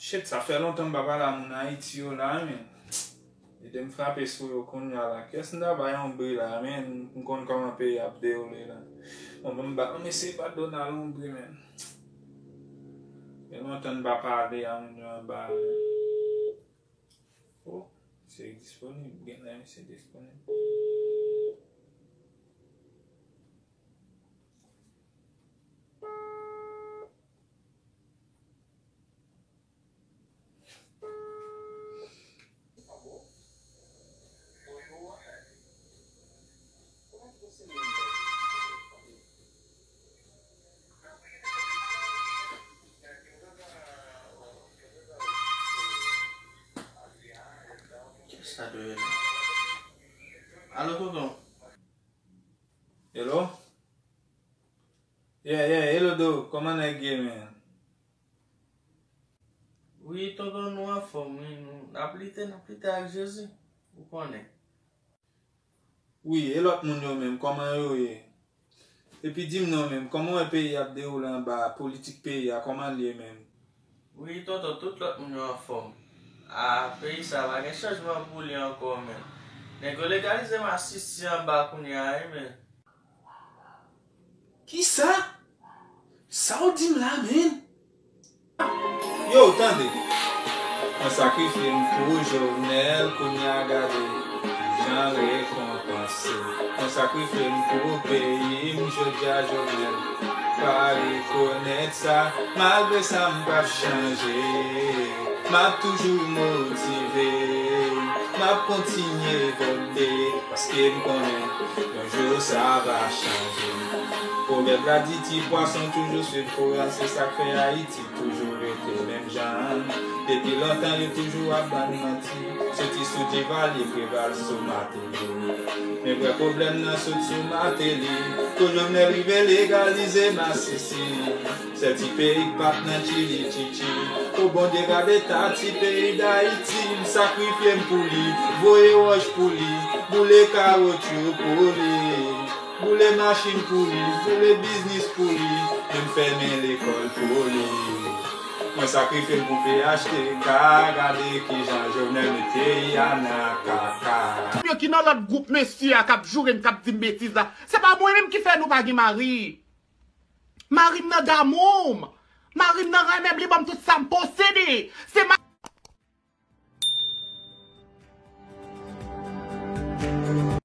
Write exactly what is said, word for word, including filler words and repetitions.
Shit, sa fè lontan m pa pale a moun Ayiti yo la, men. Ede m frape sou yo kounye a la. Kiyès m ta bay yon bri la, men? M konn kòman peyi ap dewoule la. Bon, ban m ba, ban m eseye ba Donald yon bri, men. Gen lontan m pa pale a moun yo anba a, men. Oh, misye disponib. Gen lè misye disponib. Kisa dwe la? Alo, tonton. Hello? Yeah, yeah, hello, do. Kòman nèg ye, man? Wi, tonton, nou anfòm, wi. Nou, n ap lite, n ap lite ak Jezi. Ou konnen. Wi, e lòt moun yo menm, kòman yo ye? Epi di m non menm, kòman w wè peyi ap dewoule anba a, politik peyi a, kòman l ye menm? Wi, tonton, tout lòt moun yo anfòm. A, peyi sa a pa gen chanjman pou li ankò, menm. Nèg yo legalize masisi anba kounye a, wi, menm. Kisa? Sa w di m la, menm? Yo, tande. Mwen sakrifye m pou Jovenel, kounye a gade jan l rekonpanse. Mwen sakrifye m pou peyi m, jodi a Jovenel pa rekonèt sa. Malgre sa, m p ap chanje. M ap toujou motive. M ap kontinye vote, paske m konnen yon jou sa va chanje. Pwovèb la di ti pwason toujou swiv koral, se sa k fè Ayiti toujou rete menm jan. Depi lontan yo toujou ap ban n manti. Soti sou Divalye, Preval sou Mateli. Men vrè pwoblèm nan sot sou Mateli. Kou Jovenel rive legalize masisi. Sèl ti peyi k pa t nan chili chichi. O Bondye, gad eta ti peyi Dayiti. M sakrifye m pou li, voye wòch pou li, boule kawotchou pou li. Boule machin pou li, boule biznis pou li, menm fèmen lekòl pou li. Mwen sakrifye m pou P H T K, gade kijan Jovenel met peyi a nan kaka. Yo ki nan lòt gwoup mesye a k ap joure m, k ap di m betiz la. Se pa mwen menm ki fè nou pa gen mari. Mari m nan damou m. Mari m nan renmen m, li ban m tout sa m posede. Se ma-